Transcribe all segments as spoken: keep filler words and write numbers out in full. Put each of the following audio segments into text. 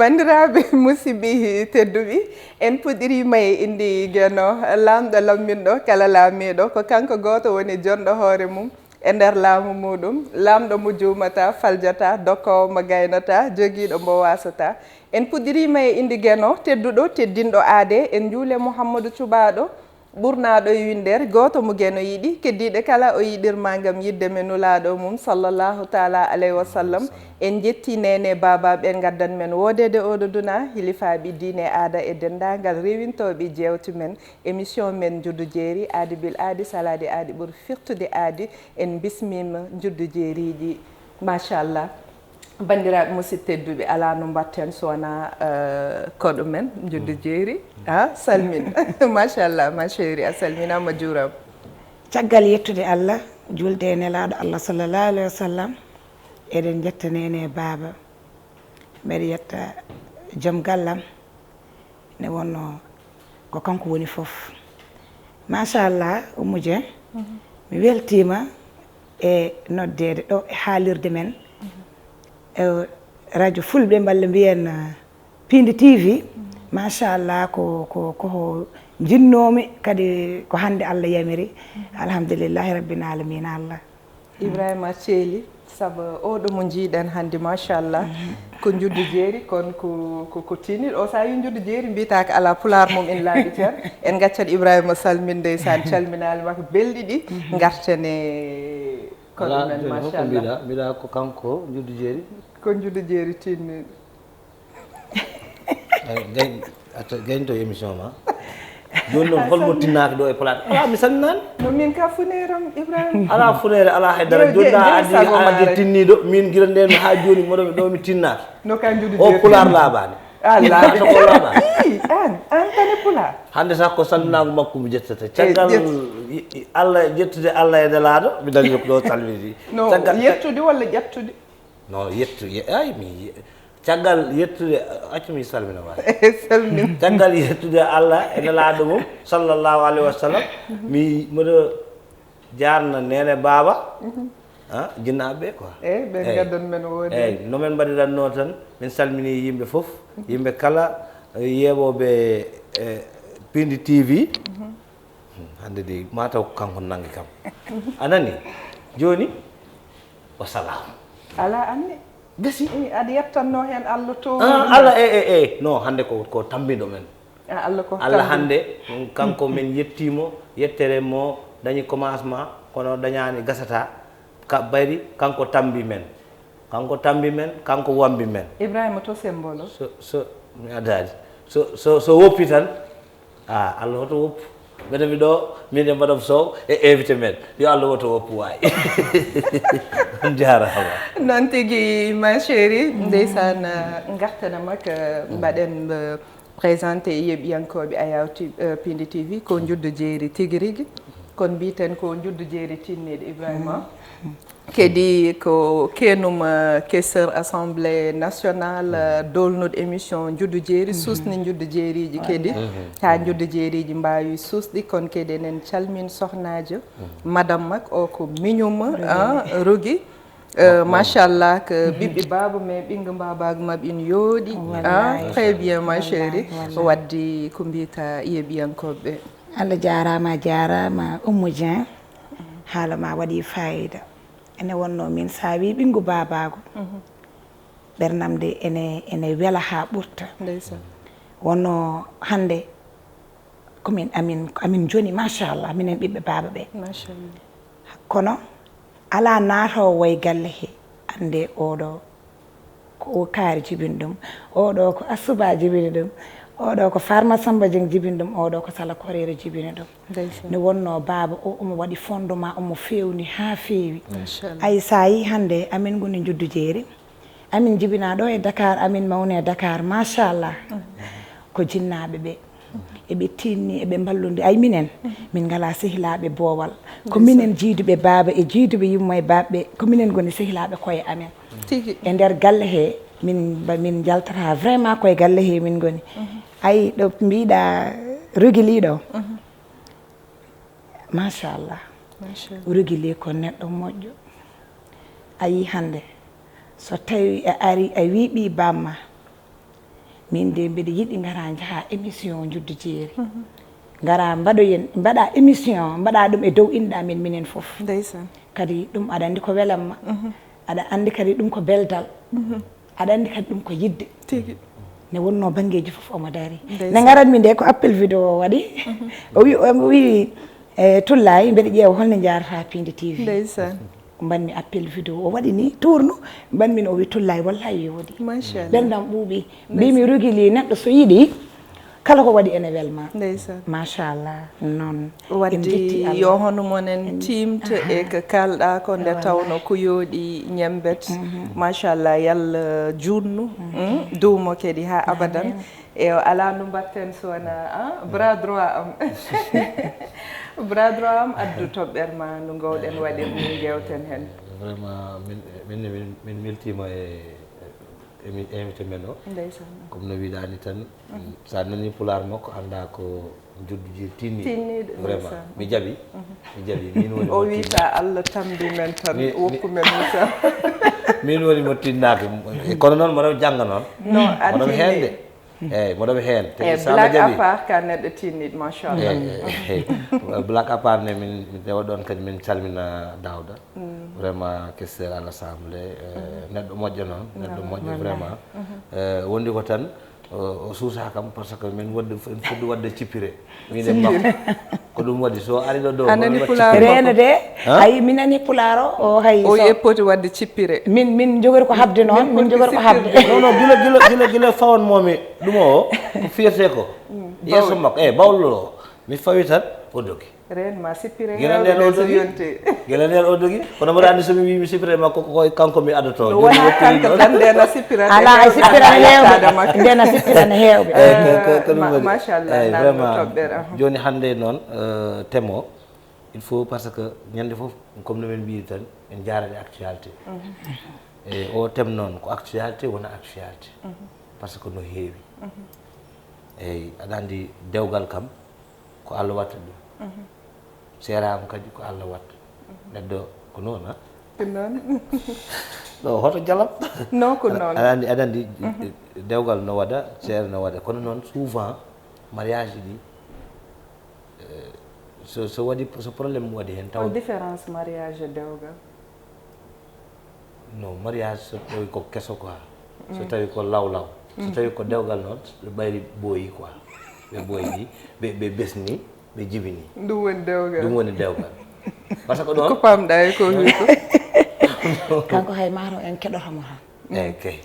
Banndiraaɓe musidɓe tedduɓe, en puɗɗiriima e innde Geno, laamɗo lamminɗo kala laamiiɗo, ko kanko gooto woni jonɗo hoore mum e nder laamu muuɗum, laamɗo mo juumataa, faljataa, dokkoowo mo gaynataa, jogiiɗo mbo waasataa. En puɗɗiriima e innde Geno, tedduɗo, teddinɗo aadee, en njuule Muhammadu Cuɓaaɗo, ɓurnaaɗo e winndere, gooto mo Geno yiɗi, keddiiɗo kala o yiɗirma ngam yiɗde men Nulaaɗo mum, sallallahu taala alayhi wa sallam. En njetti neene baaba ɓe ngaddan men woodeede oɗo duna, hilifaaɓe diine, aada e denndaangal rewintooɓe jeewte men, émission men Njuddu Jeeri, aadi bil aadi, salaade aadi ɓuri firtude aadi. En bismiima Njuddu Jeeriiji. Machallah. Banndiraaɓe musidɓe tedduɓe, alaa no mbaɗten so wonaa, eh, koɗo men, Njuddu Jeeri. Ah, salmin. Machallah, ma chérie, a salminaama, juuraama. Caggal yettude Allah, juulde e Nelaaɗo Allah sallallahu alayhi wa sallam, eɗen njetta neene e baaba. Mbeɗa yetta joom gallam, nde wonnoo ko kanko woni fof. Machallah, Oumou Dieng, mi weltiima e noddeede ɗo e haalirde men, e radio Fulɓe, mballa mbiyen, eh, Pindi T V. Machallah, ko, ko, ko njinnoomi, kadi ko hannde Allah yamiri. Alhamdulillahi Rabbil Alamina Allah. Ibrahima Ceeli, sabu oɗo mo njiiɗen hannde, machallah, ko Njuddu Jeeri, kon ko, ko, ko tiinniiɗo. O, so a yii Njuddu Jeeri, mbiytaa ko alaa pulaar mum ina laaɓi tan. En ngaccat Ibrahima salminde, ndeysaan, calminaali makko belɗi ɗi, ngarten e koɗo Alaa, men, jooni, holko machallah. Mbiɗa, mbiɗa ko kanko Njuddu Jeeri? Ko Njuddu Jeeri tiinniiɗo. Ay, gañ-, atta, gañto émission ma. Jooni noon, holmo tinnaaki ɗo e pulaar? Alaa, mi salminaani. No min ka funeeram, Ibrahima. Alaa funeere, alaa hay dara. Jooni a addi, a addi tinniiɗo. Min gila ndeen haa jooni, moɗo mi ɗo mi tinnaaki. No ka Njuddu Jeeri. O pulaar laaɓaani. Ah, laaɓi. Ko laaɓaani. Ii, aan, aan tan e pulaar. Hannde sah ko salminaango makko mi jettata. Eh, caggal jet-, i-, i-, Allah, jettude Allah e Nelaaɗo, mi dañi ko ɗo salmini. No, caggal yettude walla ƴettude? No, yettu-, ye-, ay, mi ye-, caggal yettude, accu mi salmina ma. Salmin. Caggal yettude Allah e Nelaaɗo mum, sallallahu alayhi wa sallam, mi mboɗo jaarna neene baaba, ah, jinnaaɓe ɓe quoi. Eey, ɓe ngaddan men woodeede. Eey, no men mbaɗiranno tan, min salmini yimɓe fof, yimɓe kala, eh, yeeɓooɓe, eh, Pindi T V. Hmm, hannde de, mataw ko kanko nangi kam. A nani? Jooni, wa salaam. Alaa anne. Gasi. Ii, aɗa yettanno heen Allah to. Ah, Allah, eh, eh, eh. No, hannde ko, ko tambiɗo men. Ah, Allah ko Allah tambiɗo. Hannde, mm, kanko men yettiimo, yettere mo dañi commencement, kono dañaani gasata. Ka bayri, kanko tambi men. Kanko tambi men, kanko wambi men. Ibrahima to sembolo. So, so, mi addaali. So, so, so woppi tan, ah, Allah hoto woppu. Mbeɗa mi ɗo, min e Madame Sow e invité men. Yo Allah woto woppu waay. On jaaraama. Noon tigi, ma chérie. Ndeysaan, eh, ngartana mak, eh, mbaɗen, eh, présenté e yeeɓiyankooɓe Ayaw T-, eh, Pindi T V, ko Njuddu Jeeri tigi rigi. Kono mbiyeten ko Njuddu Jeeri tinniiɗo Ibrahima. Kadi ko keenum, eh, questeur Assemblée Nationale, eh, doolnuɗo émission Njuddu Jeeri, suusni Njuddu Jeeriiji kadi, haa Njuddu Jeeriiji mbaawi suusde, kono kadi enen calmin sohnaajo, madame mak, o ko miñum, ah, Rogi. Eh, machallah, ko ɓiɓɓe baaba, mais ɓinngu mbaabaagu maɓɓe ina yooɗi. Ah, très bien, ma chérie. Wallahi. Wadde ko mbiyta yeeɓiyankooɓe ɓe? Allah jaaraama, a jaaraama, Oumou Dieng. Haala ma waɗi fayida. Ene wonno min, so a wii ɓinngu baabaagu, ɓernam de ene, ene wela haa ɓurta. Ndeysaan. Wonno hannde ko min, amin, amin njoni, machallah, minen ɓiɓɓe baaba ɓe. Machallah. Kono alaa naatoowo e galle he, annde oɗo ko o kaari jibini ɗum, oɗo ko Asuba jibini ɗum, oɗo ko Farma Samba Dieng jibini ɗum, oɗo ko Sala Koreere jibini ɗum. Ndeysaan. Nde wonno baaba o, omo waɗi fondement, omo feewni haa feewi. Machallah. Ay, so a yii hannde, amin ngoni Njuddu Jeeri. Amin jibinaa ɗo e Dakar, amin mawni e Dakar, machallah. Ko jinnaaɓe ɓe. Eɓe tinni, eɓe mballondi. Ay, minen, min ngalaa sehilaaɓe boowal. Ko minen jiiduɓe baaba e jiiduɓe yumma e baabɓe. Ko minen ngoni sehilaaɓe koye amen. Tigi. E nder galle he, min, ba-, min njaltata vraiment koye galle he min ngoni. Ay, ɗo mbiɗa Rogi Ly ɗo. Machallah. Machallah. Rogi Ly ko neɗɗo moƴƴo. A yii hannde, so tawi a ari, a wii ɓii bamma, Min de mbeɗa yiɗi ngara njaha émission Njuddu Jeeri. Ngara mbaɗoyen, mbaɗa émission, mbaɗa ɗum e dow inɗa min, minen fof. Ndeysaan. Kadi ɗum aɗa anndi ko welamma. Aɗa anndi kadi ɗum ko beldal. Aɗa anndi kadi ɗum ko yiɗde. Tigi. Ne wonnoo banngeeji fof omo darii. Ndeysaan. Ne ngaratmi nde ko appel vidéo o waɗi. O wi, o wi, e, Tullaay, mbeɗa ƴeewa holno njaarata Piindi T V. Ndeysaan. Mbanmi appel vidéo o waɗi ni tourno, mbanmi no o wi Tullaay wallahi yooɗi. Machallah. Beldam ɓuuɓi. Mbimi rugili neɗɗo so yiɗi kala ko waɗi ene welma. Ndeysaan. Machallah. Noon. Wadde yo hono monen tiimta e ko kaalɗa ko nde tawno ko yooɗi ñembet. Machallah, yalla juutnu, mm, duumo kadi ha abadan. E o ala no mbatten so wona, ah, bras droit am. Bras droit am, addu toɓɓere ma no ngowɗen waɗir ni ngewten hen. Vraiment min min min min miltima e e mi invité men o. Ndeysaan. Comme no wiɗani tan, sa nani pulaar makko annda ko Njuddu Jeeri tinni. Tinniiɗo, Vraiment ndeysaan. Mi jaɓi. Mi jaɓi min woni O mo wi tinni. Sa Allah tambi men tan Mi- mi- wokku men misal. Min woni mo tinnaaki. E kono noon mboɗo jannga noon. No a Mboɗo tinni. Heende. Eyyi mboɗo heen. E Te so Allah blague à jaɓi. Part ka neɗɗo tinniɗ machallah. Eyyi, eyyi. Blague à part ne min mi tewa ɗoon kadi min calmina Daouda. Vraiment questeur à l'Assemblée, euh, neɗɗo moƴƴo noon, neɗɗo moƴƴo vraiment. Euh, wondi ko tan o o suusa kam parce que min wadde en fodde wadde cippire. Minen makko. Ko ɗum waɗi so ari ɗo dow. A nani pulaar makko? Reena de, hay mi nani pulaar o, o hay O so- wi poti wadde cippire. Min min jogori ko habde noon, min jogori ko habde. Non non gila gila gila gila fawon momi ɗum o ko fierté ko. Yeeso makko e bawlo o mi fawi tan o dogi. Reen ma sippire Gila nden o dogi. Gila nden o dogi. Kono mboɗo andi somi wi mi sippire makko ko kanko mi adoto. No wona kanko tan nden a sippirata. Ala a sippirana hewɓe. Nden a sippirana hewɓe. Eyyi ko ko ɗum Ma- waɗi. Machallah, Eyyi nanno vraiment toɓɓere, aha. Joni hannde noon euh, thème o il faut parce que ñande fof comme no min mbiyi tan en jarani actualité. E o thème noon ko actualité wona actualité. Parce que no heewi. Eyyi aɗa andi dewgal kam ko Allah watta ɗum. Seeraama kadi ko Allah watta. Neɗɗo ko noon a Ko noon. Ɗo hoto jalam. Non ko noon. Aɗa andi aɗa andi dewgal no waɗa seere no waɗa kono noon souvent mariage ɗi euh, so so waɗi so problème waɗi heen taw Hol différence mariage e dewgal? No mariage so tawi ko keso quoi. So tawi ko lawlaw. So tawi ko dewgal noon ɓe ɓayri ɓooyi quoi. Ɓe ɓooyi ɓe ɓe besni ɓe jibini. Ɗum woni dewgal. Ɗum woni dewgal. Parce que ɗoon Ko pamɗa e ko wi ko? Kanko hay maaro en keɗoto mo tan. Eyyi kay.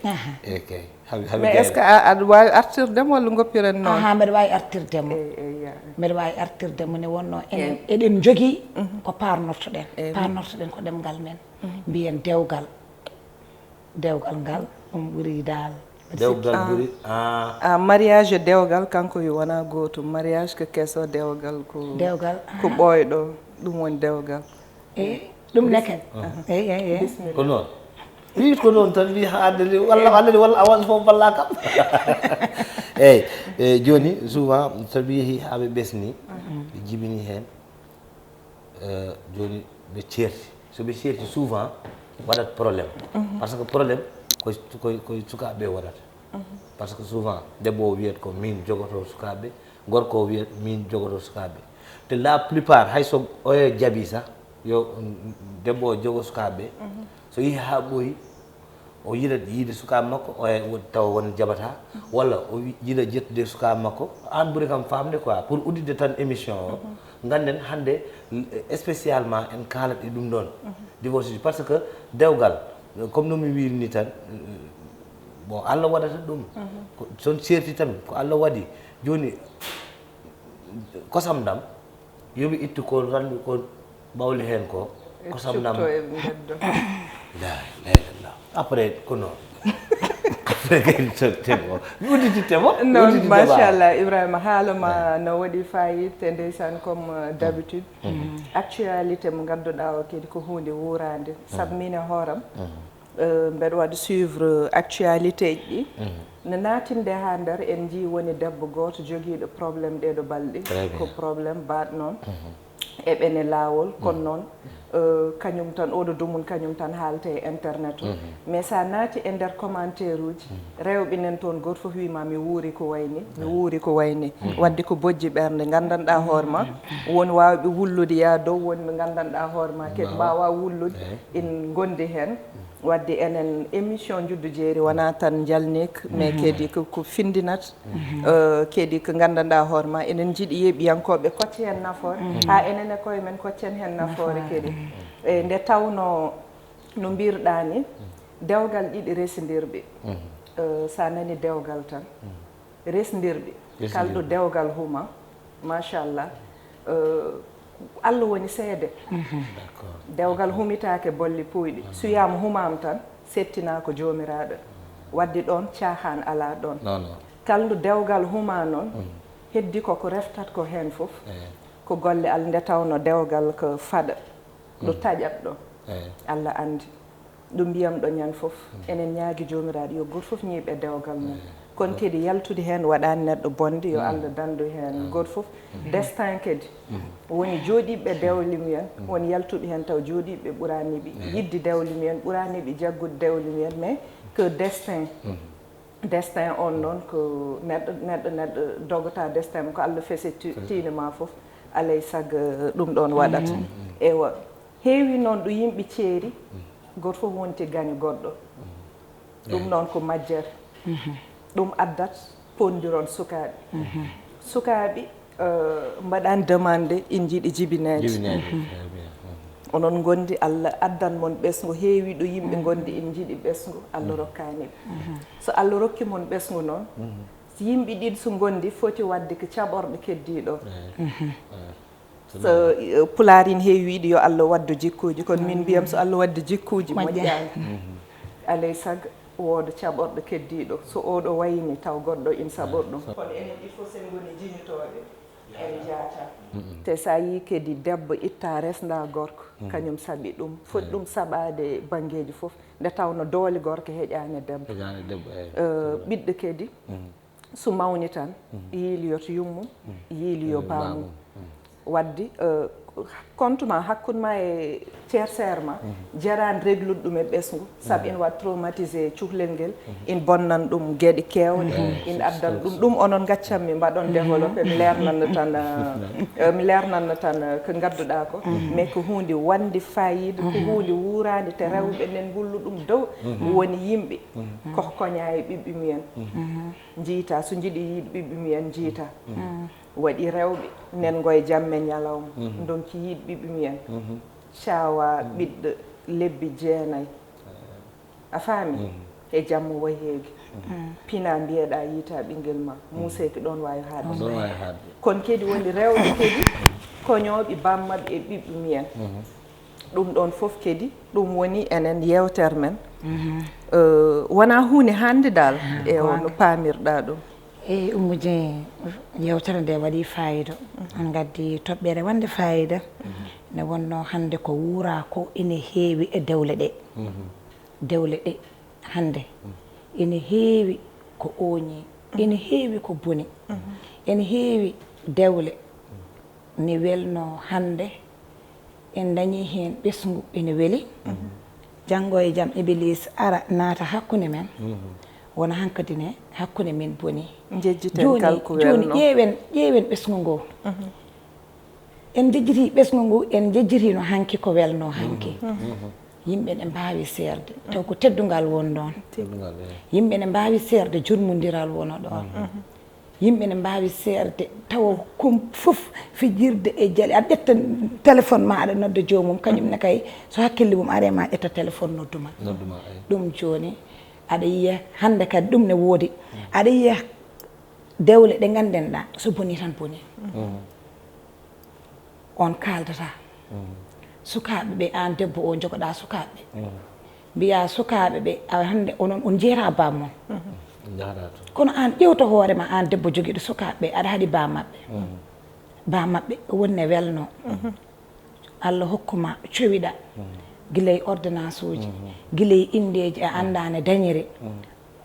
Eyyi kay. Habi habi Mais est-ce que a- aɗa waawi artirde mo walla ngoppiren noon? Aha, mbeɗa waawi artirde mo. Eyyi, eyyi, ya. Mbeɗa waawi artirde mo ne wonno enen eɗen jogii ko parnortoɗen. Parnortoɗen ko ɗemngal men. Mbiyen dewgal. Dewgal ngal ɗum ɓuri dal. Dewgal ɓuri ah Ah, mariage e dewgal kanko yo wona gootum. Mariage ko keso, dewgal ko Dewgal. Ko ɓooyɗo ɗum woni dewgal. Eyyi ɗum neke. Eyyi eyyi eyyi. Ko noon. Wi ko noon tan wi haade ni walla walla ni walla awan fof balla kam. Eyyi e joni souvent so ɓe yeehi ha ɓe ɓesni ɓe jibini hen. Euh, joni ɓe ceerti so ɓe ceerti souvent waɗat problème. Parce que problème koye koye koye sukaɓe waɗata. Parce que souvent debbo o wiyat ko min jogoto sukaɓe, gorko o wiyat min jogoto sukaɓe. Te la plupart hay so oye jaabi sah yo debbo o jogo sukaɓe. So yeehi ha ɓooyi o yiɗat yiide sukaaɓe makko o tawa won jaɓata walla o yiɗa ƴettude sukaaɓe makko. Aan ɓuri kam faamde quoi pour udditde tan émission o ngannden hannde spécialement en kaalat e ɗum ɗoon. Divorce uji parce que dewgal comme no mi wiiri ni tan. Bon Allah waɗata ɗum. Son ceerti tan ko Allah waɗi. Jooni kosam ndam yoɓe ittu ko randu ko ɓawli heen ko kosam nam. Cutto e mbeddo. La ilaha illallah. Après ko noon. Après kadi temo mi udditi temo. Non machallah Ibrahima haala ma no waɗi fayit te ndeysaan comme d'habitude. Actualité mo ngadduɗa o kadi ko hunde wurande sabu min e hooram mbeɗa waɗa suivre actualité ji ɗi. No naatinde ha nder en jii woni debbo gooto jogiiɗo problème ɗeɗo balɗe. Ko problème baat noon. eɓene laawol, kono noon, eh, kañum tan, oɗo dumun kañum tan haalte e internet o. Mais so a naati e nder commentaire uji, rewɓe nen toon, gooto fof wiima mi wuuri ko wayni, mi wuuri ko wayni. Wadde ko bojji ɓernde, nganndanɗaa hoore ma, won waawɓe wullude yaa dow, won ɓe nganndanɗaa hoore ma kadi mbaawaa wullude, en ngondi heen. Wadde enen émission Njuddu Jeeri wonaa tan njalnik, mais kadi ko, ko findinat, eh, kadi ko nganndanɗaa hoore ma, enen njiɗi yeeɓiyankooɓe kocca heen nafoore, haa enen e koye men koccen heen nafoore kadi. E nde tawnoo, no mbirɗaa ni, dewgal ɗiɗi resindirɗi. Eh, so a nani dewgal tan, resndirɗi. Resndirɗi. Kalɗo dewgal huma, machallah. Eh, Allah woni seede. D'accord. Dewgal humitaake bolli puyɗi. Suyaama humaama tan, settinaa ko Joomiraaɗo. Wadde ɗoon caahaan alaa ɗoon. Non, non. Kalndu dewgal huma noon, heddi ko ko reftat ko heen fof, ko golle Allah, nde tawnoo dewgal ko faɗa, ɗo taƴat ɗo. Eey. Allah anndi. Ɗum mbiyam ɗo ñande fof, enen ñaagi Joomiraaɗo yo gooto fof ñiiɓ e dewgal mum. Kono kadi yaltude heen waɗaani neɗɗo bonde, yo Allah danndu heen gooto fof. Destin kadi, woni jooɗiiɓe dewle mumen, won yaltuɓe heen taw jooɗiiɓe ɓe ɓuraani ɓe yiɗde dewle mumen, ɓuraani ɓe jaggude dewle mumen, mais que destin. Destin on noon ko neɗɗo, neɗɗo, neɗɗo dogata destin mum, ko Allah fese ti-, tiinde ma fof, alay sago ɗum ɗoon waɗat. Ewa, heewi noon ɗo yimɓe ceeri, gooto fof wonti gaño goɗɗo. Ɗum noon ko majjere. Ɗum addat pondiron sukaaɓe. Sukaaɓe, eh, mbaɗaani demande, ina njiɗi jibineede. Jibineede, très bien. Onon ngondi, Allah addan mon ɓesngu, heewi ɗo yimɓe ngondi ina njiɗi ɓesngu, Allah rokkaani ɓe. So Allah rokki mon ɓesngu noon, so yimɓe ɗiɗi so ngondi, foti waɗde ko caɓorɗo keddiiɗo. Eey. Eey. So, eh, Pulaar ina heewi wiide yo Allah waddu jikkuuji, kono min mbiyam so Allah waddi jikkuuji moƴƴaani. Alay sago wooda caɓorɗo keddiiɗo. So oɗo wayni taw goɗɗo ina saɓor ɗum. Kono enen il faut sen ngoni jiñotooɓe, en njaata. Te so a yii kadi debbo itta resnda gorko, kañum saɓi ɗum. Foti ɗum saɓaade banngeeji fof, nde tawno doole gorko heƴaani e debbo. Heƴaani e debbo, eey. Eh, ɓiɗɗo kadi, so mawni tan, yiiliyoto yummum, yiiliyo baamum. Wadde, eh, compte ma, hakkunde ma e tierceur ma, jaraani reglude ɗum e ɓesngu, sabu ina waɗa traumatisé cukalel ngel, ina bonnan ɗum geɗe keewɗe, ina addan ɗum. Ɗum onon ngaccanmi mbaɗon développé, mi leernanno tan, eh, mi leernanno tan, eh, ko ngadduɗaa ko. Mais ko huunde wonde faayiida, ko huunde wuuraande, te rewɓe nen mbullu ɗum dow, woni yimɓe, ko koña e ɓiɓɓe mumen. Njiita, so njiɗi yiide ɓiɓɓe mumen, njiita. Waɗi rewɓe, nengo e jamma e ñalawma, ndonki yiide ɓiɓɓe mumen. Caawa ɓiɗɗo lebbi jeenayi. A faami? E jamma wayi heege. Pina mbiyeɗaa yiita ɓinngel ma, muuseeki ɗoon waawi haaɗde. Ɗoon waawi haaɗde. Kono kadi woni rewɓe kadi, koñooɓe bammaɓe e ɓiɓɓe mumen. Ɗum ɗoon fof kadi, ɗum woni enen yeewtere men. Eh, wonaa huunde hannde dal, e no paamirɗaa ɗum. Eey, Oumou Dieng, yeewtere nde waɗi faayiida. An ngaddi toɓɓere wonde faayiida. Nde wonno hannde ko wuura ko ene heewi e dewle ɗe. Dewle ɗe hannde ene heewi ko ooñi, ene heewi ko boni, ene heewi dewle ne welno hannde en dañi heen ɓesngu ene weli. Janngo e jam Ibiliis ara naata hakkunde men, wona hankadi ne hakkunde men boni. Njejjiten jooni, kala ko jooni welno. Ƴeewen, ƴeewen ɓesngu ngu. En njejjiti ɓesngu ngu, en njejjitino hanki ko welno hanki. Yimɓe ne mbaawi seerde, taw ko teddungal won ɗoon. Teddungal, eey. Yimɓe ne mbaawi seerde, jurmondiral wona ɗoon. Yimɓe ne mbaawi seerde, tawa ko fof fijirde e jale. Aɗa ƴetta téléphone ma, aɗa nodda joomum, kañum ne kay, so hakkille mum aree ma, ƴetta téléphone, noddu ma. Noddu ma, eey. Ɗum jooni, aɗa yiya hannde kadi ɗum ne woodi. Aɗa yiya dewle ɗe nganndenɗaa, so boni tan boni. On kaaldata. Sukaaɓe ɓe, aan debbo o, njogoɗaa sukaaɓe ɓe. Mbiyaa sukaaɓe ɓe, a, hannde onon, on njeyataa bammum. Njahataa toon. Kono aan, ƴeewta hoore ma, aan debbo jogiiɗo sukaaɓe ɓe, aɗa haɗi bammaɓɓe. Bammaɓɓe wonne welno. Allah hokku ma cowiɗa. Gila e ordonnance uji, gila e inndeeji, a anndaa ne dañiri.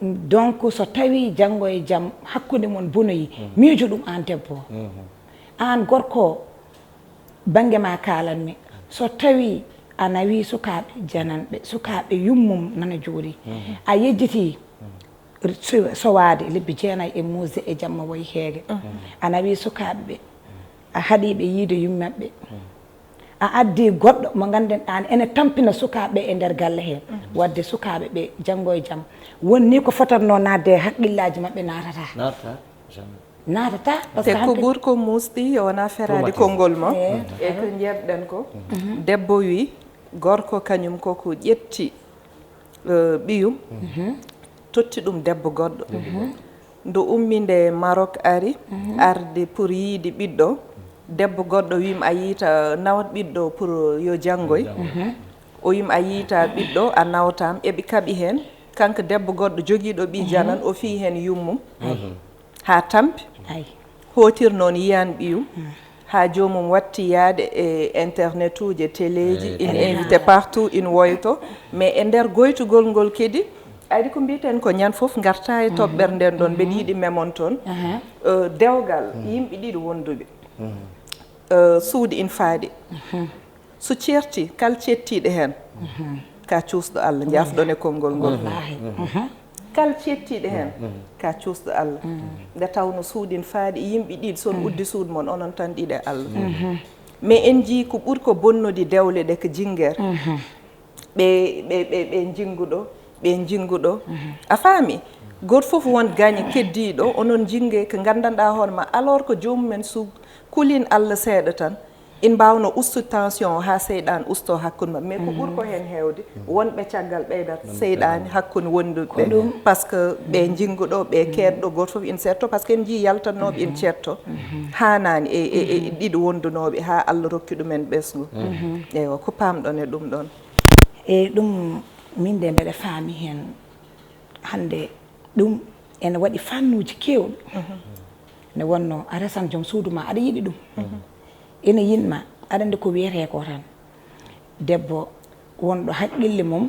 Donc, so tawii janngo e jam hakkunde mon bonoyi, miijo ɗum aan debbo o. Aan gorko o, Bannge ma kaalanmi, so tawii a nawii sukaaɓe jananɓe, sukaaɓe yummum nana juuri, a yejjitii so-, sowaade lebbi jeenayi e muusde e jamma woy heege, a nawii sukaaɓe ɓe, a haɗii ɓe yiyde yummaɓe, a addii goɗɗo mo nganndanɗaa ne ene tampina sukaaɓe ɓe e nder galle hee, waɗde sukaaɓe ɓe janngo e jam, won nii ko fotannoo naatde e hakkillaaji maɓɓe naatataa. Naatataa, jamais. Naatataa, parce Te que ko hanki ɓuri ko muusɗi, yo wonaa feraade Traumatisme. konngol ma. Eh. E ko njeeɓ-ɗen ko, debbo wi, gorko kañum ko ko ƴetti, eh, ɓiyum, totti ɗum debbo goɗɗo. Nde ummi nde Maroc ari, arde pour yiide ɓiɗɗo, debbo goɗɗo wim a yiita nawat ɓiɗɗo pour yo janngoy. O wim a yiita ɓiɗɗo, a nawtam, eɓe kaɓi heen. Kanko debbo goɗɗo jogiiɗo ɓii janan, o fii heen yummum. Haa tampi. Ay. Hootir noon yiyan ɓiyum. Haa joomum watti yaade e internetuuje, teleeji, Eh, ina télé. invité partout, ina woyto. Mais e nder goytugol ngol kadi, ari ko mbiyeten ko ñande fof ngarta e toɓɓere nden ɗon, mbeɗa yiɗi memon toon. Aha. Eh, dewgal, yimɓe ɗiɗi wonduɓe. Eh, suudu ina faaɗi. So ceerti, kala ceettiiɗo heen, ka cuusɗo Allah, njaafɗon e konngol ngol. Wallaahi. Kala ceettiiɗo heen, ka cuusɗo Allah. Nde tawnoo suudu ina faaɗi, yimɓe ɗiɗi, so on uddi suudu mon, onon tan ɗiɗo e Allah. Mais en njii ko ɓuri ko bonnude dewle ɗe ko jinngeer. Ɓe, ɓe, ɓe, ɓe njinngu ɗo, ɓe njinngu ɗo. A faami? Gooto fof won gaño keddiiɗo, onon njinnge ko nganndanɗaa hoore ma, alors que joomum en suudu kulin Allah seeɗa tan, ina mbaawno ustude tension o haa seyɗaan ustoo hakkunde maɓɓe. Mais ko ɓuri ko heen heewde, wonɓe caggal ɓeydat seyɗaani hakkunde wonduɓe ɓe. Par ce que ɓe njinngu ɗo, ɓe keedɗo, gooto fof ina ceetto, par ce que en njii yaltannooɓe ina ceetto. Haanaani e, e, e ɗiɗo wondunooɓe haa Allah rokki ɗumen ɓesngu. Eywa, ko paamɗon e ɗum ɗoon? E ɗum, min de mbeɗa faami heen. Hannde ɗum ene waɗi fannuuji keewɗi. Nde wonnoo a resan joom suudu ma, aɗa yiɗi ɗum. Ene yiɗ ma, aɗa anndi ko wiyetee ko tan. Debbo wonɗo hakkille mum,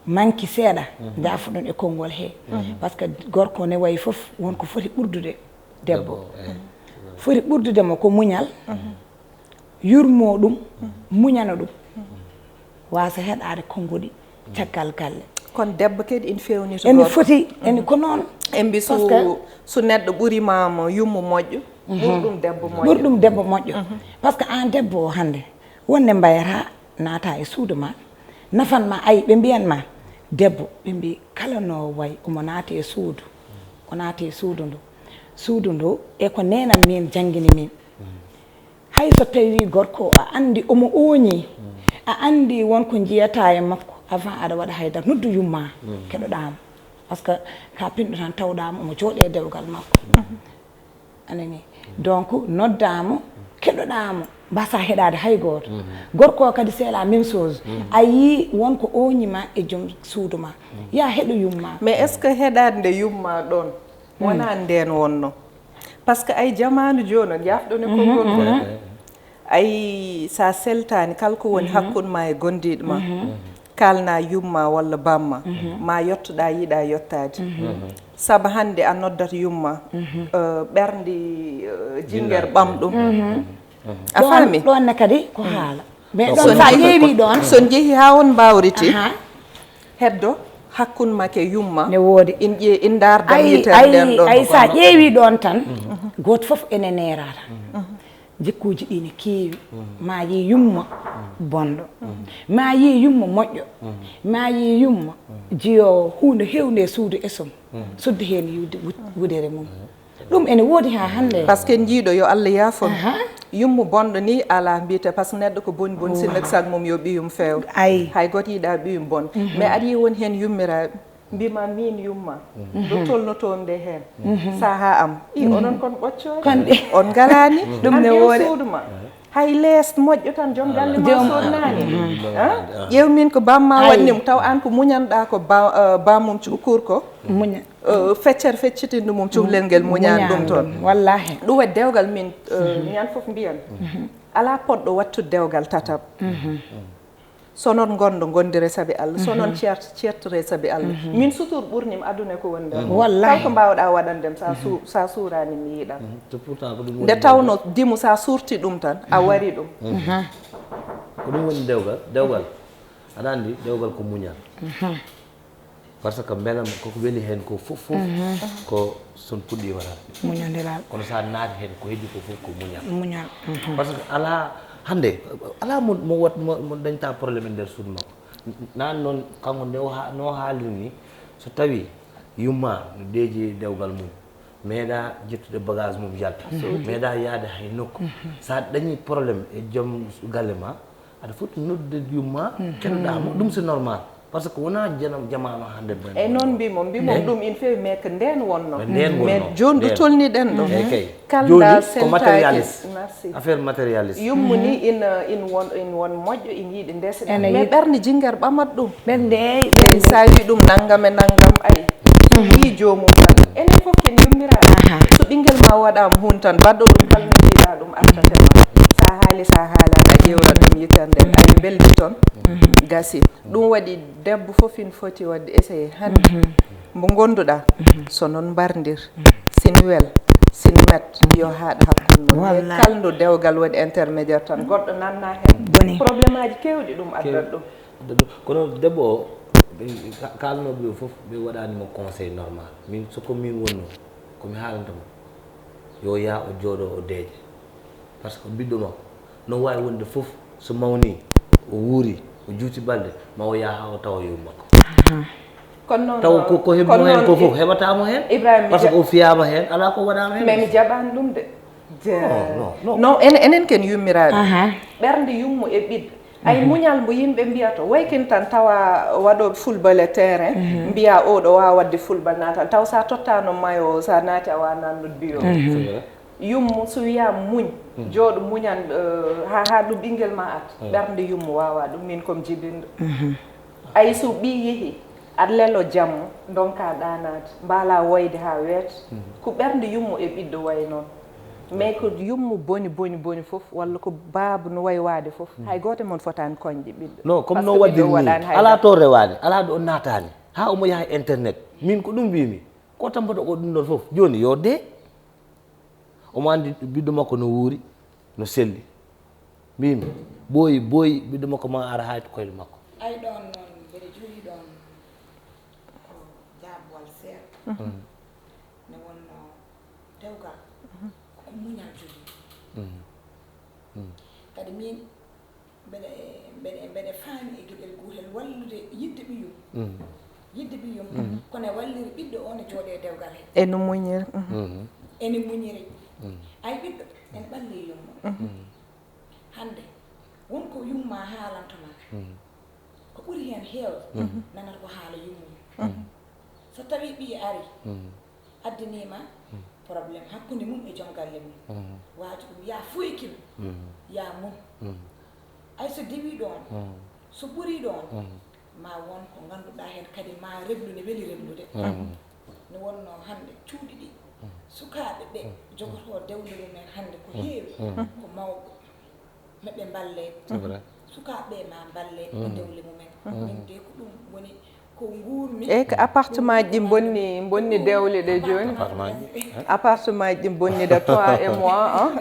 manki seeɗa, njaafoɗon e konngol hee. Par ce que gorko ne wayi fof, won ko foti ɓurdude debbo. Debbo, eh. Foti ɓurdude mo ko muñal, yurmoo ɗum, muñana ɗum, waasa heɗaade konnguɗi caggal galle. Kono debbo kadi ina feewnita ene gorko. Foti, ene ko noon. En mbi so, par ce que so neɗɗo ɓurimaama yumma moƴƴo, ɓuri ɗum debbo moƴƴo. Ɓuri ɗum debbo moƴƴo. Par ce que aan debbo o hannde, wonde mbayata naata e suudu ma, nafan ma, ay, ɓe mbiyan ma, debbo, ɓe mbi, kala no way, omo naati e suudu, o naati e suudu ndu. Suudu ndu, e ko neenam min janngini min. Hay so tawii gorko o, a anndi omo ooñii, a anndi won ko njiyataa e makko, avant aɗa waɗa haydara, noddu yumma, keɗoɗaa mo. Par ce que ka pinɗo tan tawɗaa mo, omo jooɗi e dewgal makko. A nanii? Donc, noddaa mo, keɗoɗaa mo, mbaasaa heɗaade hay gooto. Gorko o kadi, c'est la même chose. A yii won ko ooñii ma e joom suudu ma. Yaa heɗo yumma. Mais est-ce que heɗaade nde yumma ɗoon, wonaa ndeen wonnoo? Par ce que ay jamaanu jooni o, njaafɗon e konngol ngol. Ay, so a seltaani, kala ko woni hakkunde ma e gondiiɗo ma, kaalnaa yumma walla bamma, ma yottoɗaa yiɗaa yottaade. Sabu hannde a noddat yumma, eh, ɓernde, eh, jinngere ɓamɗum. A faami? Ɗoon ne kadi ko haala. Mais ɗoon so a ƴeewi ɗoon. So njehii haa on mbaawriti, heddo hakkunde ma e yumma. Ne woodi. In ƴee-, in ndaar damiitere nden ɗon. Ay, so a ƴeewi ɗoon tan, gooto fof ene neera tan. Jikkuuji ɗi ne keewi. Ma yii yumma bonɗo. Ma yii yumma moƴƴo. Ma yii yumma jiyoowo huunde heewnde e suudu esum. Suddi heen yiwde wut-, wudere mum. Ɗum ene woodi haa hannde. Par ce que njiiɗo, yo Allah yaafo. Yumma bonɗo ni alaa mbiyetee, par ce que neɗɗo ko boni boni, sinno ko sago mum yo ɓiyum feew. Ay. Hay gooto yiɗaa ɓiyum bon. Mais aɗa yiya won heen yummiraaɓe. Mbima min yumma, ɗo tolnotoo nde heen. Sahaa am. I, onon kon ɓoccooɗe. On ngalaani. Ɗum ne woodi. Suudu ma. Hay lees moƴƴo tan, joom galle ma sodnaani. Ah? Ƴeew min ko bamma waɗni mo, taw aan ko muñanɗaa ko ba-, eh, bammum cukur ko. Muña. Eh, feccere feccitinɗo mum cuhlel ngel muñaani ɗum toon. Wallaahi. Ɗum waɗi dewgal min, eh, ñande fof mbiyan. Alaa poɗɗo wattude dewgal tatab. So noon ngonɗo, ngondiree sabi Allah. So noon ceert, ceertoree sabi Allah. Min sutur ɓurnim aduna ko woni nder. Wallahi. Kala ko mbaawɗaa waɗande mi, sa su-, sa suuraani mi yiɗan. Te pourtant ko ɗum woni Nde dewgal. Tawno dimu sa suurti ɗum tan, a wari ɗum. Ko ɗum woni dewgal, dewgal. Aɗa anndi dewgal ko muñal. Parce que mbela koko weli heen ko fof, fof ko son puɗɗiima tan. Muñondiral. Kono sa naati heen ko heddi ko fof ko muñal. Muñal. Parce que alaa hannde, alaa mo, mo wat-, mo, mo dañta problème e nder suudu makko. Naan noon, kanko nde o ha-, no haaliri ni, so tawi yumma no deeji dewgal mum, meeɗa ƴettude bagage mum yalta, meeɗa yaade hay nokku. Sa dañi problème e joom galle ma, aɗa foti noddude yumma, keɗoɗaa mo, ɗum c'est normal. Parce que wonaa janam jamaanu hannde men. Eyi, noon mbimo, mbimo ɗum ina feewi, mais ko ndeen wonno. Ko ndeen wonno. Mais jooni ɗo tolniɗen ɗo. Eyi kay. Kalda. Jooni ko sentaaki. Matérialiste. Merci. Affaire matérialiste. Yummu ni ina, ina won, ina won moƴƴo, ina yiɗi ndesa. Ene yiɗi. Mais ɓernde jinngeer ɓamat ɗum. Ɓernde, eyi, ɓernde. Sa wi ɗum nanngam e nanngam, ayi. So yii joomum tan. Enen fof ken yummiraɓe. Aha. So ɓinngel ma waɗaama huun tan, baɗɗo ɗum kala no mbiɗa ɗum artata ma. Sa haali, sa haalani, a ƴeewrat ɗum yitere nden, ayi, weldi toon. Gasi. Ɗum waɗi debbo fof ina foti waɗde essayé hannde. Mbo ngonduɗaa, so noon mbardir, sin wel, sin met, yo haaɗ hakkunde mon. Wallaay. Kala ndu dewgal waɗi intermédiaire tan, goɗɗo nanna heen. Boni. Problème aji keewɗi ɗum addat ɗum. Addat ɗum. Kono debbo o, ɓe ka-, kaalnooɓe ɓe fof, ɓe waɗaani mo conseil normal. Min, so ko min wonno, ko mi haalanta mo, yo yaa o jooɗo o deeƴa. Par ce que ɓiɗɗo makko no waawi wonde fof, so mawni, o wuuri, o juuti balɗe, ma o yaha o tawa yumma makko. Kono noon, taw ko, ko heɓi kono mo heen ko noon fof, heɓata mo heen. Ibrahima, par ce que o fiyaama heen, alaa ko waɗaama heen. Mais mi jaɓaani ɗum de. Non, non, non. Non, en-, enen ken yummiraaɓe. Aha. Ɓernde yummu e ɓiɗɗo. Ay, muñal mbo yimɓe mbiyata, way ken tan tawa waɗooɓe football e terrain, mbiya oɗo waawa waɗde football, naata, taw sa tottaano mayo, sa naati a waawa nannude biyo. C'est vrai. Yummu, so wiyaama muñ, jooɗo muñan, eh, haa, haa ɗum ɓinngel ma arta, ɓernde yummu waawaa ɗum, min ko mi jibinɗo. Ay, so ɓiy yehi, aɗa lelo jamma, ndonka ɗaanaade, mbaala woyde haa weeta. Ko ɓernde yummu e ɓiɗɗo wayi noon. Mais ko yummu boni, boni, boni fof, walla ko baaba no wayi waade fof, hay gooto e mon fotaani koñde ɓiɗɗo. Non, comme no waɗiri ni, alaa to rewaani, alaa ɗo naataani, haa omo yaha internet. Min ko ɗum mbiymi, ko tampata ko ɗum ɗon fof, jooni yo dee. Omo anndi ɓiɗɗo makko no wuuri, no selli. Mbiymi, ɓooyi, ɓooyi, ɓiɗɗo makko ma ara haa to koyɗe makko. Ay, ɗoon noon, mbeɗa jooɗii ɗoon ko jaabuwal seeɗa. Mhm. Nde wonnoo dewgal, ko muñal jogii. Mhm. Mhm. Kadi miin, mbeɗe, mbeɗe, mbeɗe faami e geɗel gootel, wallude yiɗde ɓiyum. Mhm. Yiɗde ɓiyum, kono e walliri ɓiɗɗo o ne jooɗee dewgal he. Ene muñiri. Mhm. Ene muñiri. Mhm. Ay ɓiɗɗo, ene ɓalli yumma. Mhm. Hannde, won ko yumma haalanto ma. Mhm. Ko ɓuri heen heewde, nanata ko haala yumma. Mhm. So tawii ɓiye ari, addaniima problème hakkunde mum e joom galle mum. Waaju ɗum, yaa fuykin, yaa mum. Ay so diwii ɗoon, so ɓurii ɗoon, ma won ko ngannduɗaa heen kadi ma reglu ne weli reglude. No wonnoo hannde cuuɗi ɗi, sukaaɓe ɓe jogotoo dewle mumen hannde ko heewi, ko mawɓe. Meɓe mballe. C'est vrai. Sukaaɓe ma mballe e dewle mumen. Min de ko ɗum woni ko nguurmi. Eyi, ko appartement ji ɗi mbonni, mbonni dewle ɗe jooni. Appartement ji. Appartement ji ɗi mbonni de toi et moi, hein.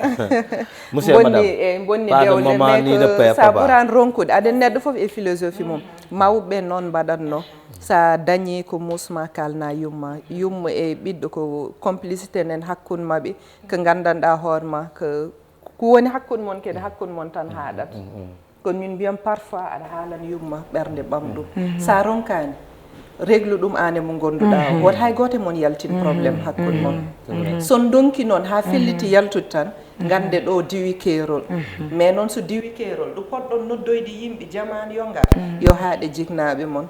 Monsieur et madame, mbonni, eyi, mbonni dewle, mais que sa ɓuraani ronkude. Aɗa neɗɗo fof e philosophie mum. Mawɓe noon mbaɗatno. Sa dañi ko musma kalna yumma. Yumma e ɓiɗɗo ko complicité nen hakkunde maɓɓe. Ko nganndanɗaa hoore ma, ko ko woni hakkunde mon kadi, hakkunde mon tan haaɗata. Kono min mbiyam parfois aɗa haalana yumma ɓernde ɓamɗum. Sa ronkaani, reglu ɗum aan e mo ngonnduɗaa o. Wota hay gooto e mon yaltin problème hakkunde mon. So ndonki noon haa felliti yaltude tan, ngannde ɗo diwi keerol. Mais noon so diwi keerol, ɗo poɗɗon noddoyde yimɓe jamaan yo ngar, yo haaɗe jiknaaɓe mon.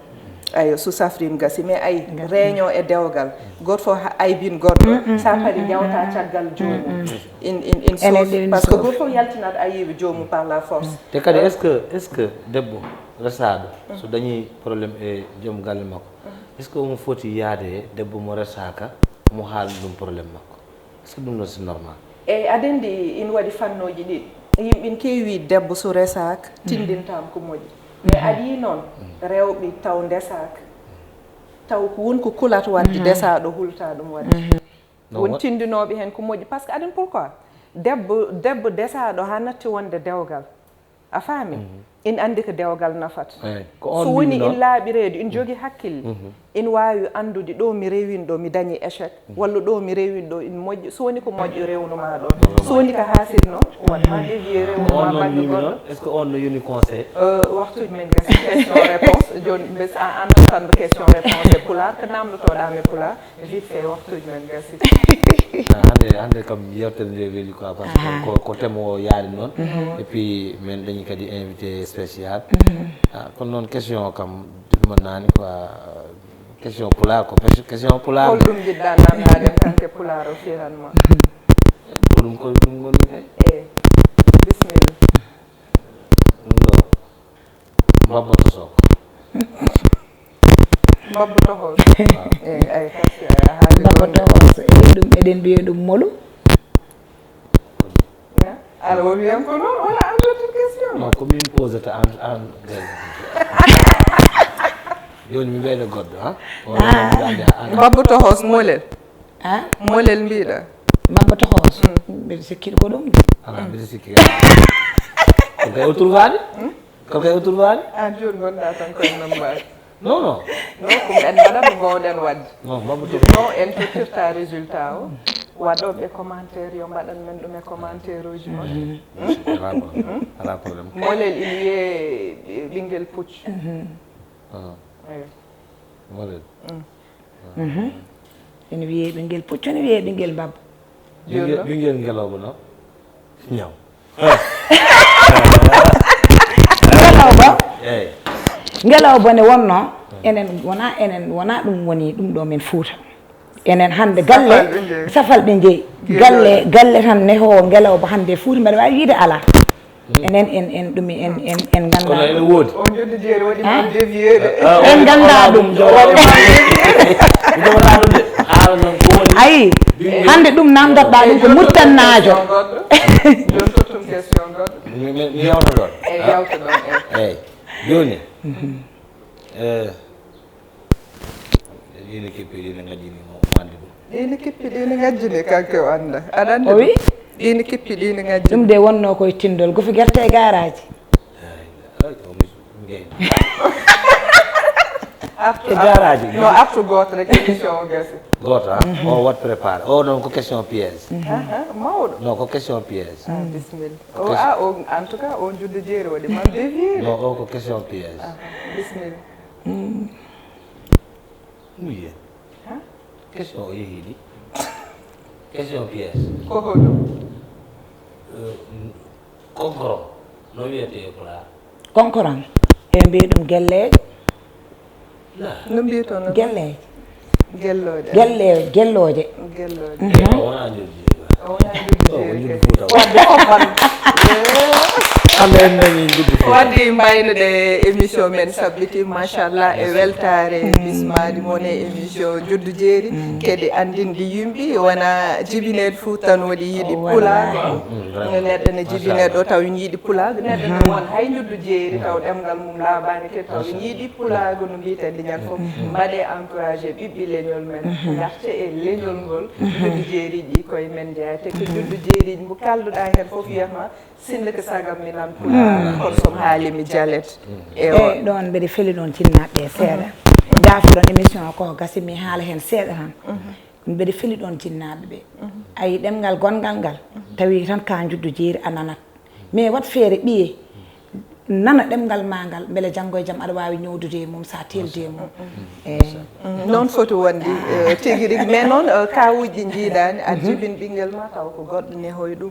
Ayo, so safriima gasi, mais ay, reño e dewgal. Gooto fof ha-, aybin goɗɗo. Sa pari njawta caggal joomum. In, in, in sauce. Parce que gooto fof yaltinat ayiiɓe joomum par la force. Te kadi, est-ce que, est-ce que debbo resaaɗo, so dañi problème e joom galle makko, est-ce que omo foti yaade e debbo mo resaaka, omo haala ɗum problème makko? Est-ce que ɗum ɗon c'est normal? Eyi, aɗa anndi ina waɗi fannooji ɗiɗi. Yimɓe ina keewi wiide debbo so resaaka, tindintaama ko moƴƴi. Mais aɗa yii noon, rewɓe taw ndesaaka. Taw ko won ko kulata waɗde, desaaɗo hulta ɗum waɗde. Won tinndinooɓe heen ko moƴƴi. Parce que aɗen pourquoi? Debbo, debbo desaaɗo haa natti wonde dewgal. A faami? In anndi ko dewgal nafata. So woni in laaɓireedo, in jogi hakkille, in waawi anndude ɗo mi rewin ɗo, mi dañi échec, walla ɗo mi rewin ɗo, in moƴƴi. So woni ko moƴƴo rewnu ma ɗon. So woni ko haasirno, wonma dévier rewnu ma bannge goɗɗo. Est-ce que on no yoni conseil? Euh, waxtuuji men gasi, question réponse. Jooni, mbes a anndatan question réponse e pulaar, ko namndotoɗaa mi pulaar. Vite fait, waxtuuji men gasi. Ah, hannde, hannde kam yewtere nde weeli quoi, parce que ko, ko thème o yaari noon. Et puis, min dañi kadi invité spécial. Ah, kono noon question o kam, ɗum naani quoi, question pulaar ko, question pulaar. Hol ɗum njiɗɗa namndaade kanke pulaar o firan ma? Ko ɗum, ko ɗum ngoni kay. Eh, bismillah. Ɗum ɗo. Mbabba to sook. Mbabba to hoos. Eh, ay, kasi, ay, a haali Mbabba to hoos. Eh, ɗum eɗen mbiya ɗum molu. Ala, o wiyan ko noon, wala anndata question. Non, ko min posata an, an. Jooni mi ɓeyda goɗɗo, ha? Mbabba to hoos, molel. Ha? Molel mbiɗa. Mbabba to hoos. Mbiɗa sikki ko ɗum. Ala, mbiɗa sikki. Ko kay o turbaani? Ko kay o turbaani? An jooni ngonɗa tan koye nambaade. Non, non. Non, ko en mbaɗat no mbawɗen waɗde. Non, Mamadou. Non, en tottirta résultat o. Waɗooɓe commentaire yo mbaɗan men ɗum e commentaire uji mon. Alaa problème. Alaa problème. Molel ina wiyee ɓinngel puccu. Eyo. Molel. Ene wiyee ɓinngel puccu, ene wiyee ɓinngel mbabba. Ɓinngel, ɓinngel ngelooba no? Ñaw. Ngelooba. Eey. Ngelooba ne wonnoo, enen wonaa, enen wonaa ɗum woni ɗum ɗo men Fuuta. Enen hannde galle, safal ɓe njeyi. Galle, galle tan nehoowo ngelooba hannde Fuuta mbeɗa waawi wiyde alaa. Enen en, en ɗum en, en, en nganndaa. Kono ene woodi. On joddi jeeri waɗi ma dévier de. En nganndaa ɗum. Ayi, hannde ɗum namdotɗaa ɗum ko muttannaajo. Jooni tottum question goɗɗo. Mi, mi, mi yewta ɗon. Eyi, yewta ɗon, eyi. Eyi. Jooni, eh, ɗiine kippi, ɗiine ngajjini mo, mo anndi ɗum. Ɗiine kippi, ɗiine ngajjini, kanke o annda. Aɗa anndi ɗum? O wi? Ɗiine kippi, ɗiine ngajjini. Ɗum de wonnoo koye tinndol, gofi gerte e gaaraaji. Ay, ay, o mi, mi gayni. Artu, e gaaraaji. No, artu gooto rek, émission o gasi. Gooto, ha? O wat préparé. O noon ko question piège. Aha, mawɗo. Non, ko question piège. Ah, bismilla. O, ah, o, en tout cas, o juddu jeeri waɗi ma dévier. Non, o ko question piège. Ah, bismilla. Ɗum yiyen. Ha? Question o yehi ɗi. Question piège. Ko hoɗum? Euh, konkoron. No wiyetee e pulaar? Konkoron. E mbiye ɗum gelleeje. La. No mbiyetoo noon? Gelleeje. Gellooje. Gelle-, gellooje. Gellooje. Mhm. O wonaa njoddi. O wonaa njoddi jeeri kay. Wadde fof man. Hannde en nani njoddi fof. Wadde mbaynude émission men sabbiti, machallah, e weltaare bismaade mon e émission Juddu Jeeri. Kadi anndinde yimɓe wona jibineede fof tan waɗi yiɗi pulaagu. Neɗɗo ne jibinee ɗo taw ina yiɗi pulaagu. Neɗɗo ne won hay njuddu jeeri taw ɗemngal mum laabaani kadi taw ina yiɗi pulaagu no mbiyeten ɗi ñande fof. Mbaɗee encouragé ɓiɓɓe leñol men. Ngarte e leñol ngol. Njuddu jeeriiji ɗi koye men njeyaa. Te ko njuddu jeeriiji mbo kalduɗaa heen fof wiyatma, sinno ko sagam mi nan pulaar, kono so mi haali mi jalet. Ewa. Eyi, ɗoon mbeɗa feli ɗoon jinnaaɓe ɓe seeɗa. Njaafoɗon émission o ko gasi mi haala heen seeɗa tan. Mbeɗa feli ɗoon jinnaaɓe ɓe. Ayi, ɗemngal gonngal ngal, tawi tan ka njuddu jeeri a nanat. Mais waɗ feere ɓiye nana ɗemngal ma ngal, mbele janngo e jam aɗa waawi ñoowdude e mum, so a teeldi e mum. Eyi. Mm, noon foti wonde, eh, tigi rigi. Mais noon, eh, kawuuji ɗi njiiɗaani, a jibin ɓinngel ma, taw ko goɗɗo nehoy ɗum,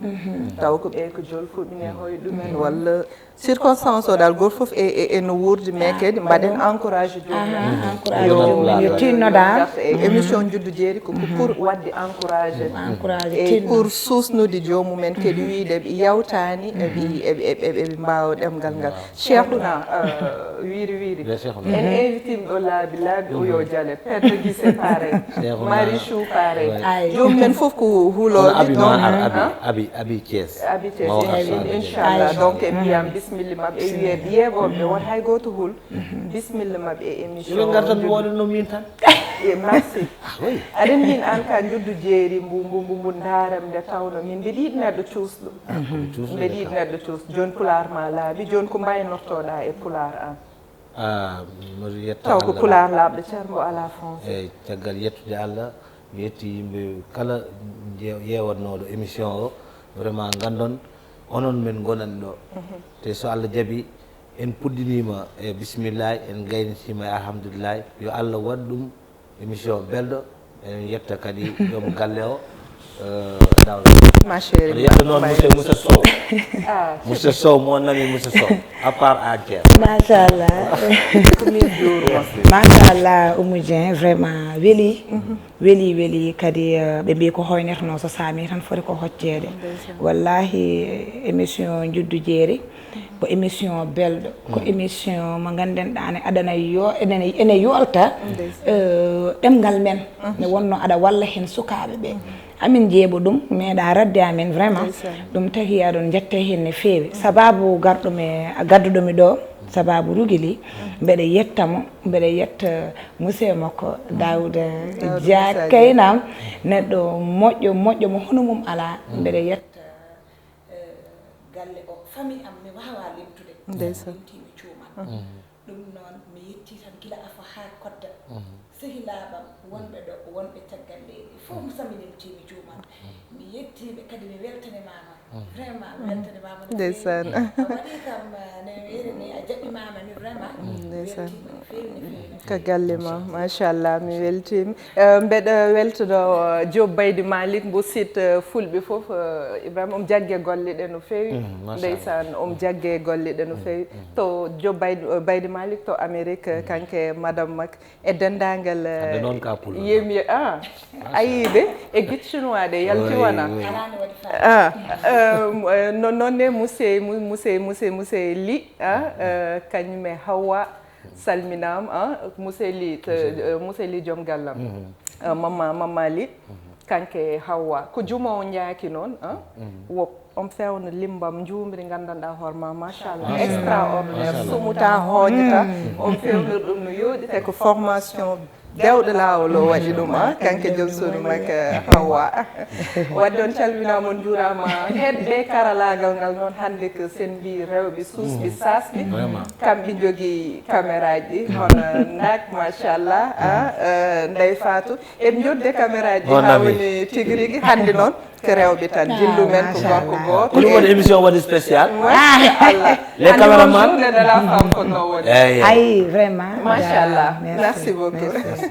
taw ko ɓee ko jolfuɓe nehoy ɗumen, walla circonstance o dal, gooto fof e, e, e no wuurdi, mais kadi mbaɗen encouragé joomum en. Aha, encouragé joomum en, yo tinnoda. E émission Juddu Jeeri ko, ko pour waɗde encouragé. Encouragé, e tinno. Pour suusnude joomum en kadi wiyde ɓe yawtaani, eɓe, eɓe, eɓe, eɓe mbaawa ɗemngal Cheikhuna, euh, wiri wiri. En invite mo ɗo laabi laabi, o yo jale. Perde Guissé pareil. Marichou pareil. Joom men fof ko hulooɓe. Abi Thiès. Abi Thiès, inchallah. Donc en mbiyam bismilla maɓɓe, e wiyeede yeeɓooɓe won hay gooto hul. Bismilla maɓɓe e émission. Ɓe ngartan mi woɗanno min tan. E merci. Aɗen min an ka njuddu jeeri mbu mbu mbu mbu ndaaram nde tawno min mbeɗa yiɗi neɗɗo cuusɗo. Mbeɗa yiɗi neɗɗo cuusɗo. Jooni pulaar ma laaɓi. Jooni ko mbaynortoɗa e pulaar an? Ah, mboɗo yetta taw ko Allah. Pulaar laaɓɗo ceer mbo alaa français. Eyyi, caggal yettude Allah, mi yetti yimɓe kala je- yeewatnooɗo émission o. Vraiment ngandon onon men ngonani ɗo. Te so Allah jaɓi, en puɗɗiniima e bismillahi, en gaynitima e alhamdulillahi. Yo Allah waɗ ɗum émission belɗo. En yetta kadi joom galle o, eh, Daouda. Ma chérie. Aɗa yetta noon monsieur, monsieur Sow. Ah, monsieur Sow, mon ami monsieur Sow. À part entière. Machallah. Machallah, Oumou Dieng, vraiment weli. Weli, weli kadi, eh, ɓe mbi ko hoyneteno so saami tan foti ko hoccede. Wallahi, émission Njuddu Jeeri ko émission belɗo, ko émission mo nganndanɗaa ne adana yo ene ene yolta. Eh, ɗemngal men, ne wonno aɗa walla heen sukaaɓe ɓe. Amin jeeɓo ɗum meeɗa radde amen vraiment. Ɗum tagi aɗon njette heen ne feewi. Sababu garɗo mi gadduɗo mi ɗo, sababu Rugili, mbeɗa yetta mo, mbeɗa yetta monsieur makko Daouda Dia Kaynam, neɗɗo moƴƴo moƴƴo mo hono mum alaa. Mbeɗa yetta eh, galle o, famille am, mi waawaa limtude. Ndeysaan. Limtii mi cuuman. Ɗum noon, mi yettii tan gila afo haa kodda. Sehilaaɓam wonɓe ɗo, wonɓe caggal leydi fof, so mi limtii mi cuuman. Mi yettii ɓe kadi, mi weltanimaama. Vraiment, mi weltanimaama no feewi. Ndeysaan. A waɗii kam, eh, no wiyetee ni, a jaɓimaama mi vraiment. Ndeysaan. Weltiima no feewi, no feewi, no feewi. Ka galle ma, machallah, mi weltiima. Eh, mbeɗa weltodo, eh, Diop Baydi Malick mbo site, eh, fulɓe fof, eh, Ibrahima, omo jagge golle ɗe no feewi. Ndeysaan, omo jagge golle ɗe no feewi. To Diop Baydi, eh, Baydi Malick to Amérique, eh, kanko e madame makko e denndaangal, eh, yemi-, ah, a yii de, e gite chinois ɗe yalti wona. Ah, eh, no, noon ne monsieur, mu-, monsieur, monsieur, monsieur Ly, ah, eh, kañum e Hawa. Salminaama, ah, monsieur Ly, to, eh, monsieur Ly joom gallam. Ah, Mamma, Mamma Ly, kanko e Hawwa. Ko jumo o njaaki noon, ah, wo on fewna limbam njuumri nganndanɗaa hoore ma, machallah, extraordinaire, sumuta, hoojata, on fewnir ɗum no yooɗi, te ko formation dewɗo laawol o waɗi ɗum, ah, kanko joom suudu makko Hawwa. Wadde on calminaama, on njuuraama. Heɗɓe karalaagal ngal noon hannde ko sen mbii rewɓe suusɓe saasɓe. Kamɓe njogii caméra ji, hono ndak, machallah, ah, eh, Ndeye Fatou. En njodde caméra ji haa woni tigi rigi. Hannde noon ko rewɓe tan. Jillu men ko gorko gooto. Ko ɗum woni émission waɗi spécial. Machallah. Les caméramans. Journée de la femme ko noon woni. Eyi. Ayi, vraiment. Machallah. Merci beaucoup. Merci.